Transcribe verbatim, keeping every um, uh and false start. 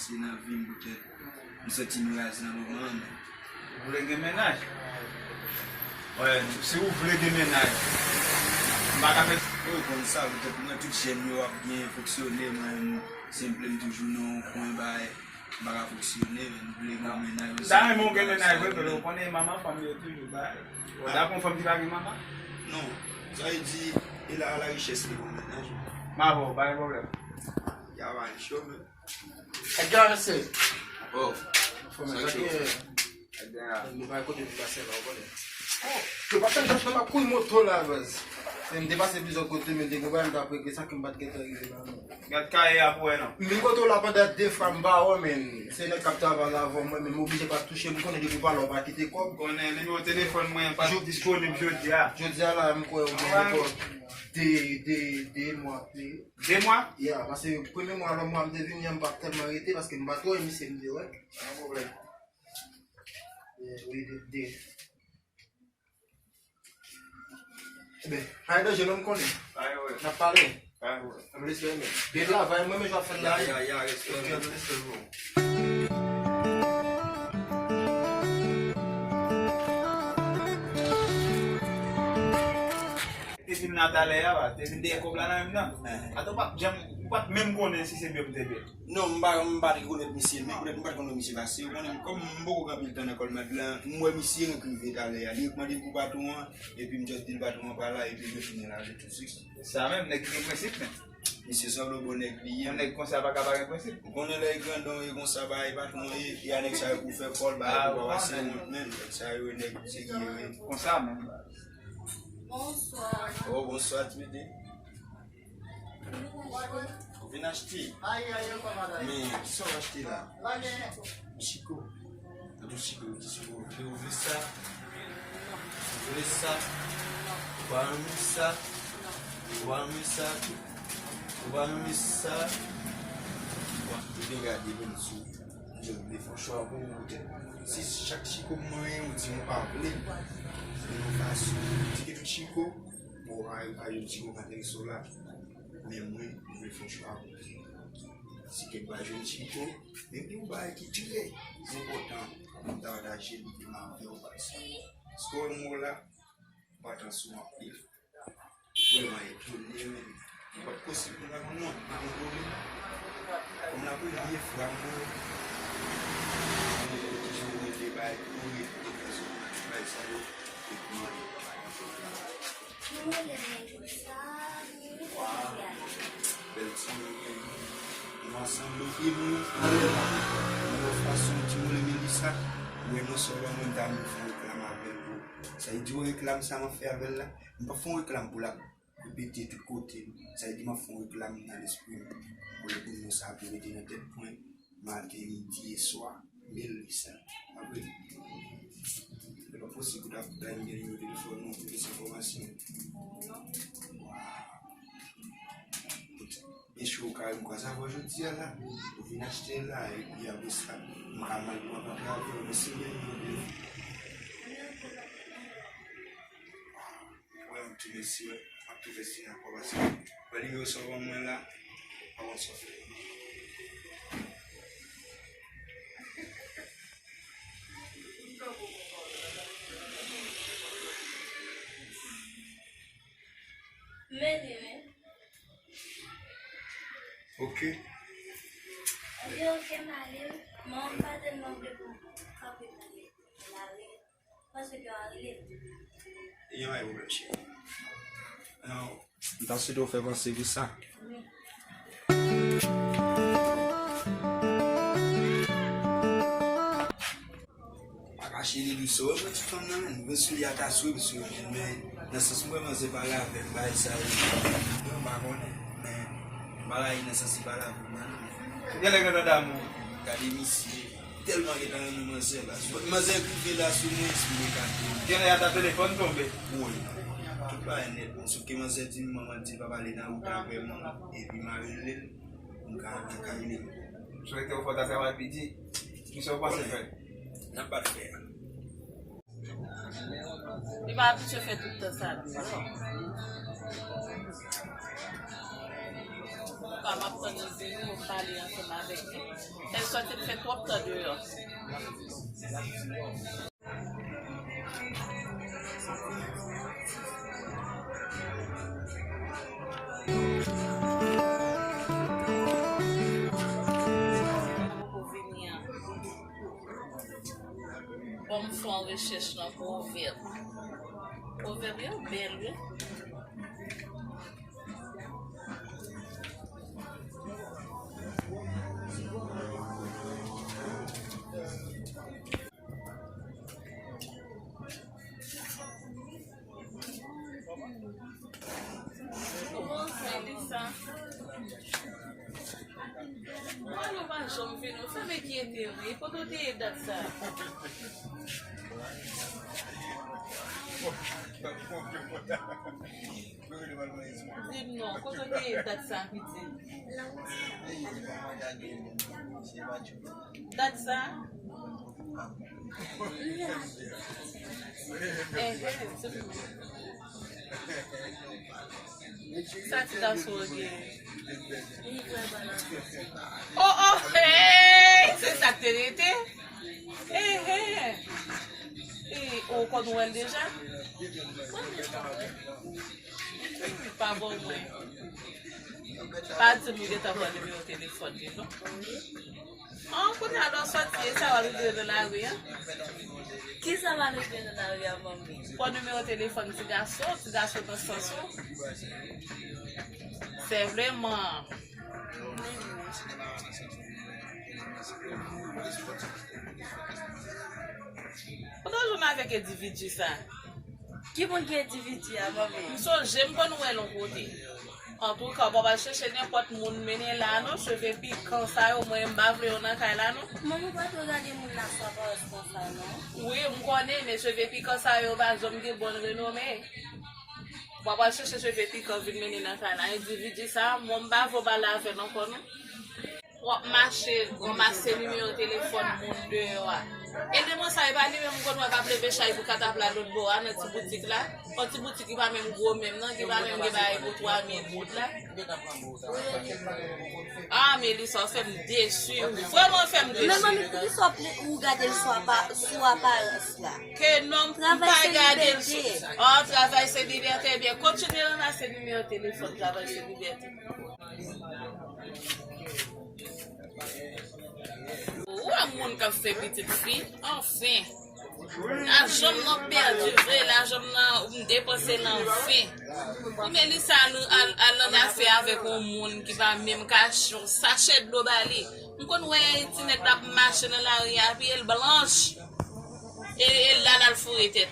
Nan vi m poutèt m santi m raz nan moman an. Ou vle gen mennaj? Wè, si ou vle gen mennaj, m pa ka fè. Ou konn sa, poutèt mwen, tout jèn yo ap byen fonksyone, mwen menm, si m vle m toujou nan yon kwen bay, m pa ka fonksyone, men m vle gen yon mennaj. M ta renmen w gen mennaj vre, men ou konnen manman fanm yo toujou bay. Ou dakò yon fanm ki pa gen manman? Non, sa vle di, e la, la richès li pou mennaj ou. M avè w, pa gen pwoblèm. Ya va cho, men. Edgar, mesye. Oh, fò men sa ki. Edgar. Nou pa kote pou pase la, ou konnen. Oh, yo pa fè jòf nan m ap kouri moto la, baz. Men m te pase plizyè kote, men te gen bagay m t ap regle, sa ke m pa t gentan rive la, non. Gad kaye a pou wè, non. M vin kote w la pandan de fwa, m pa wè, men se nèg k ap travay la avè mwen, men m oblije pa touche, m konnen depi w pa la, w pa kite kòb. Konnen nimewo telefòn mwen pa disponib jodi a. Jodi a la, m kwè ou gen rekòt de, de, de mwa peye. De mwa? Ya, paske premye mwa, lòt mwa m te vini an, m pa t tèlman rete, paske m pa t wè misye, m te wè. Pa gen pwoblèm. Wi, de, de. Eben, pa gen danje non, m konnen. Pa gen pwoblèm. N ap pale. Pa gen pwoblèm. Ann respè, men. Byen travay, mwen, men jan w ap fè l la. Ya, ya, ya, respè. Ok, ann respè, bro. Te vin la talè a, te vin dèyè kòb la nan men m nan. Atò, ou pa t janm, ou pa t menm konnen si se byen m te byen. Non, m pa, m pa t rekonèt misye, men poutèt m pa t konn wè misye pase, ou konnen, kòm m poko gen anpil tan nan kòlmad la, m wè misye, mwen k rive talè a. Li mande pou patwon an, epi m just di l patwon an pa la, epi yo fini la, je tout sik. Sa menm, nèg ki gen prensip, men. Misye sanble bon nèg li ye. Yon nèg konsa pa ka pa gen prensip. Ou konnen lè e grandon ye konsa, bay patwon ye, e a nèg sa yo pou fè kòl, bay pou pa pase wont menm. Nèg sa yo, nèg serye, wi. Konsa menm. Bonswa. Oh, bonswa, ti pitit. Ou vin achte? Men, sa w achte la? Chiko. Nan tou chiko, ki chiko? Ou vle, ou vle sa? Ou vle sa? Ou pa renmen sa? Ou pa renmen sa tou? Ou pa renmen sa? Bon, ou te gade menm sou, je vle fè yon chwa pou ou poutèt. Si chak chiko m manyen, ou di m ou pa vle, se yon fason. Ou di ke tout chiko, bon, pa, pa jwenn chiko k enterese w la. Men mwen, m vle fè yon chwa pou ou. Si ke m pa jwenn chiko, men gen yon bagay ki trè enpòtan pou m ta pataje l avè w, pa sa. Èske w wè m la? Patwon sou anpil. Vrèman etone, men li pa t posib pou m pa konn non, pa gen pwoblèm. Kòm la premye fwa m wè w, mwen ki jan w rele bay, ou rele bay sa yo, epi mwen pa gen pwoblèm. Waw, bèl timoun, nou ansanm, nou, e nou, nou, nou fason timoun Melissa, mwen non sèlman mwen ta vin fè yon reklam avè l, bro. Sa vle di yon reklam sa m ap fè avè l la, m p ap fè yon reklam pou l ap repete tout kote. Sa vle di m ap fè yon reklam nan lespri m. Pou lè pou moun sa ap rete nan tèt mwen, maten, midi e swa, Melissa. Apre, se pa posib pou ta bay m gen nimewo telefòn ou, pou plis enfòmasyon. Waw. Byen si w ka, m kwaze avè w jodi a la. Ou vin achte la, epi apre sa, m ka mal pran kontra avè w, men si w gen nimewo telefòn. Wè, m tou mesi, wè. M ap tou fè siy ak ou pase. Wè nimewo sa w ban mwen la. Pa konn sa w fè. Mete, men. Ok. Ok, ok, m ale. Mwen pa tèlman vle pou m kanpe nan lari. Paske yo a rele m. Yo pa gen pwoblèm, cheri. Non. M ta swete w fè panse pou sa. Pa kache li dou sa w wè mwen ti fanm nan, men. Mwen sou li a ta sou, mwen sou li, men nan sans mwen, manzè pale avè m, bagay sa yo. Mwen pa konnen, men m pa rayi nan sans li pale avè m nan, non. Genlè gen nan damou. Gade misye. Tèlman gentan renmen manzè la. Manzè rive la sou mwen, espri mwen kate. Genlè a ta telefòn tonbe. Woy. Tout bagay nèt. Bon, sof ke manzè di m, manman di l pa pale nan wout avè m. Epi m a rele l. M ka nan kay li. Swete w fò ta travay piti. Kisa w panse fè? N ap bat fè a. Li pa abitye fè tout tan sa, non. M ap tann li vini, m pale ansanm avèk li. Èl sòti, l fè twòp tan deyò. Poko vini an. Bon, m fè yon rechèch nan pwovèb. Pwovèb yo bèl, wi. Kòman sa ye sa? Mwen nou pa janm vin, ou fè m enkyete wi. Kote w te ye dat sa? Di m non, kote w te ye dat sa, pitit? Dat sa? Enhen, se pou mwen. Sa ti gason an gen? Oh, oh, hey! Se sa k te rete? Enhen. E, ou konn wè l deja? Pa bon mwen. Pa di m ou gentan pran nimewo telefòn li, non. An, kounye a lè w sòti, e sa w al regle nan lari a? Kisa m al regle nan lari a, manmi? Pran nimewo telefòn ti gason, ti gason nan sans ou. Sèvleman. Ou ta jwenn avèk endividi sa? Ki moun ki endividi a, manmi? M sonje m konn wè l yon kote. Antouka, w pa pral chèche nenpòt moun mennen la non, cheve pikan sa yo, mwen m pa vle yo nan kay la non. Manmi, ou pa twò gade moun nan sou aparans konsa non. Wi, m konnen, men cheve pikan sa yo pa janm gen bon renome. W pa pral chèche cheve pikan vin mennen nan kay la. Endividi sa, mwen m pa vle w pale avè l ankò non. W ap mache ranmase nimewo telefòn moun deyò a. Eleman sa, e pa li menm m konn wè k ap leve chay pou katapla lòt bò a, nan ti boutik la. Yon ti boutik ki pa menm gwo menm nan, ki pa menm gen bagay pou twa mil goud la. Ah, Melissa, ou fè m desi. Ou vrèman fè m desi. Men manmi, poukisa w ap, ou gade l sou apa-, sou aparans la? Ke non, m pa gade l sou, ah, travay se libète. Ebyen, kontinye ranmase nimewo telefòn travay se libète. Ou wè moun k ap fè pitit fi? Anfen. Lajan m nan pèdi vre, lajan m nan, m depanse l anfen. Melissa al, al, al annafè avèk yon moun ki pa menm ka achte yon sachè dlo ba li. M konn wè ti nèg la ap mache nan lari a, pye l blanch. E, e la l al foure tèt.